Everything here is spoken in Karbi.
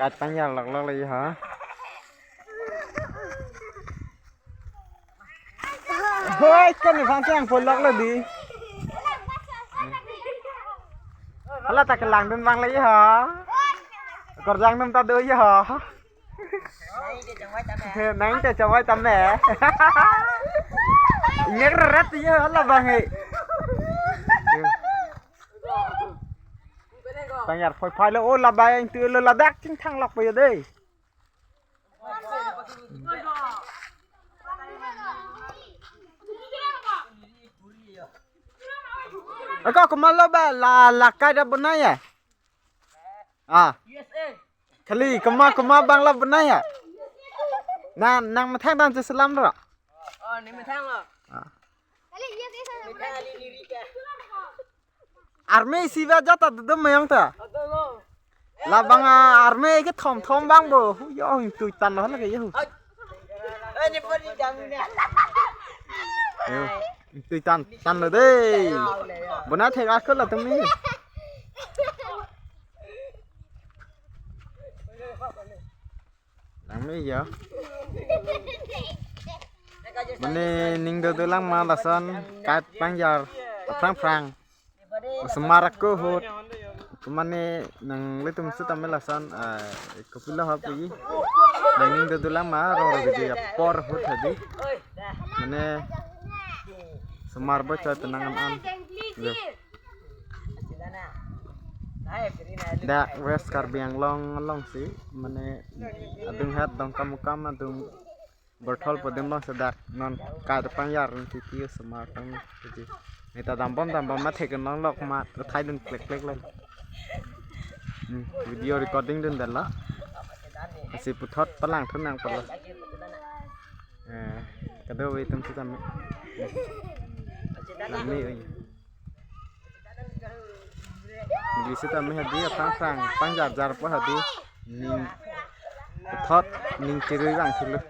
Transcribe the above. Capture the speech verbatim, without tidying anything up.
At pangyar lok lok lagi ha. Hoi, kan ni phan siang pon lok lagi. Hala ta kelang dun bang lagi ha. Korjang dun ta do ya ha. Nang te chawai tame. Ngerret ya hala bang he. Pangyar phoi phai lo, o labang tu lo ladak chingthang lok po ya dei. Ako kumalo ba la lakai da bonai ya? Ah. Khali kuma kuma bang la bonai ya? Na nang methang dan selam ro. Oh, ni methang lo. Ah. Methang ali lirika. Army si ba jata dudum mayong ta. Labang a army ke thom thom bang bo. Hu yo hing tui tan lo lagi yo. Ai, ni pon ni jam ni. Yo, hing tui tan tan lo dei. Bona thek akol la tumi. Nang me ya. Mane ning dodo lang ma lason kat pangyar aphrang phrang. Osomar ako ahut. Mane nanglitum sitame lason, ah, kopilo hap lagi. Nang ning dodo lang ma rong rong video apor ahut hadi. Mane osomar bo choi tenang an an. Yo. Dak West Karbi Anglong along si, mane adung hat Dongkamukam adung Borthol po adim along si dak non kai ta pangyar ning titi osomar tang titi. Neta dambom dambom ma thek non lok ma thai dun klek klek lo. Hmm, video recording dun dala. Asi puthot palang thun nang pala. Eh, kado we tum sitame. Nami oi. English sitame hadi aphrang phrang pangyar jar po hadi ning puthot ning chirui bang thulo.